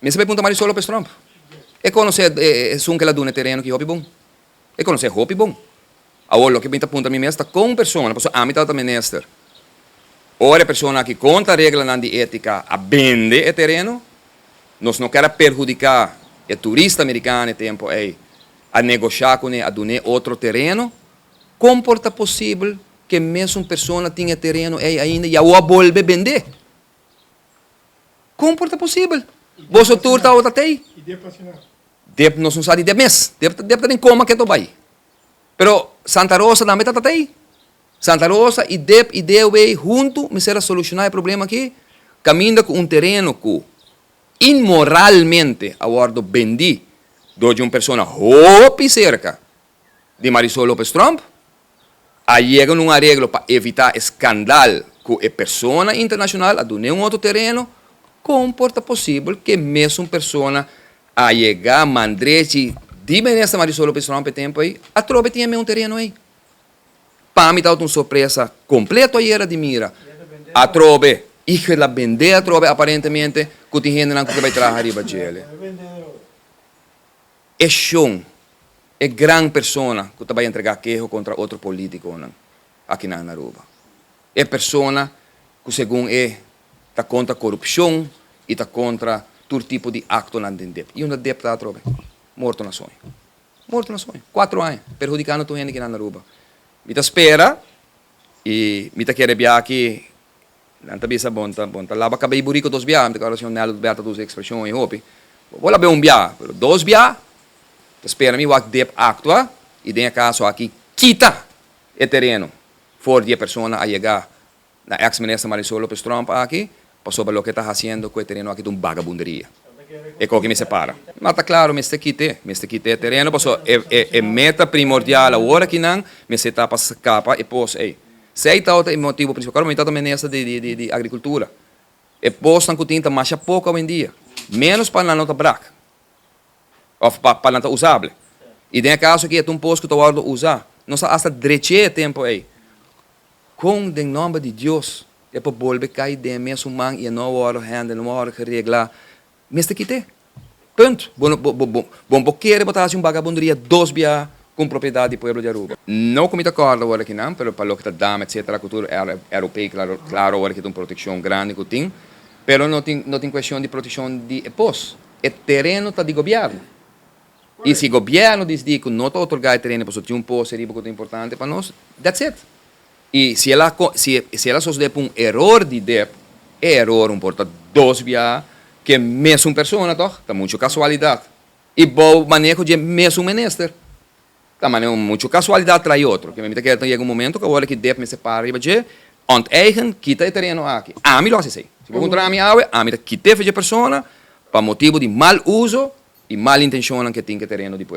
Mester bai puntra Marisol Lopez Tromp. E conoce esun cu el a duna e tereno ki hopi bon. E conoce hopi bon. Awor loke mi ta puntra mi mes ta con un persona, pasobra ami tabata minister, ora e persona aki contra reglanan di etica a bende e tereno, nos no kier a perhudica e turista americano e tempo ey, a negosha cune, a dun'e otro tereno, con por ta posibel cu e mesun persona tin e tereno ey ainda y awor a bolbe bende? Kon por ta posibel? Boso tur tabata tei. Dep nos no sa di dep mes. Dep dep ta den koma keto bai. Pero Santa Rosa tambe tabata tei. Santa Rosa i dep i DOW huntu mester a solushoná e problema aki kaminda ku un tereno ku inmoralmente a wòrdu bendí dor di un persona hopi serka di Marisol Lopez Tromp a yega na un areglo pa evitá e skandal ku e persona internashonal a dun'é un otro tereno, kon por ta posibel ku e mesun persona a yega mandrechi di minister Marisol Lopez Tromp e tempu ei atrobe tin e mesun tereno ei? Pa mi tabata un sorpresa kompleto ayera di mira atrobe i el a bendé atrobe aparentemente ku tin hendenan ku ke bai traha riba djele. E shon, e gran persona cu ta bay entrega keho contra otro politiconan akinan na Aruba. E persona cu segun e ta contra corupcion y ta contra tur tipo di actonan den dep. Y unda dep ta atrobe? Morto na soño. Morto na soño. Cuatro aña perhudicando tur hende akinan na Aruba. Mi ta spera y mi ta kere bia aki. Nan ta bisa bon ta bon ta laba kabei burico dos bia, mi ta kòrda señor Nel Alberto ta usa e ekspreshon ei hopi. Bo por lab'é un bia, pero dos bia? Ta spera mi wak dep aktua i den e kaso aki kita e tereno for di e persona a yega na eks minister Marisol Lopez Tromp aki pasobra loke e ta hasiendo ku e tereno aki ta un bagabunderia. E koki mester para. Ma ta klaro mester kit'é, mester kit'é e tereno pasobra e e e meta primordial awor akinan mester ta pa skapa e pos ei. Esei tabata e motibu principal. Claro, mi tata minister di agricultura. E posnan cu tin ta masha poco awendia. Menos pa nan no ta brak. Of pa nan ta usable. Y den e caso aki e ta un pos cu ta wordo usa. Nos a hasta dreché e tempo ey. Con den nomber di Dios e por bolbe cay den e mesun man y e no a wordo handle, no a wordo geregla? Mester kit'é. Punt. Bo no, bo, bo, bo, bo por kere bo ta hasi un bagabunderia dos bia ku un propiedat di pueblo di Aruba. No ku mi ta kòrda awor akinan, pero pa loke ta dam etcetera ku tur ROP, klaro, klaro awor aki ta un protekshon grandi ku tin, pero no tin, no tin kueshon di protekshon di e pos. E tereno ta di gobièrnu. I si gobièrnu disidi ku no ta otorgá e tereno pasobra tin un pos ariba ku ta importante pa nos, that's it. I si el a si si el a sosodé pa un eror di dep, e eror un por ta dos bia ku e mesun persona tòg? Ta muchu kasualidat. I bou maneho dje mesun minister. Ta maneho muchu kasualidat trai otro. Ke mi ta kere ta yega un momento ku awor aki dep mester para riba dje, onteigen, kita e tereno aki. Ami lo hasi esei. Si bo puntra ami awe, ami ta kit'é for dje persona pa motibu di mal uso i mal intenshonnan ku e tin ku e tereno di pueblo.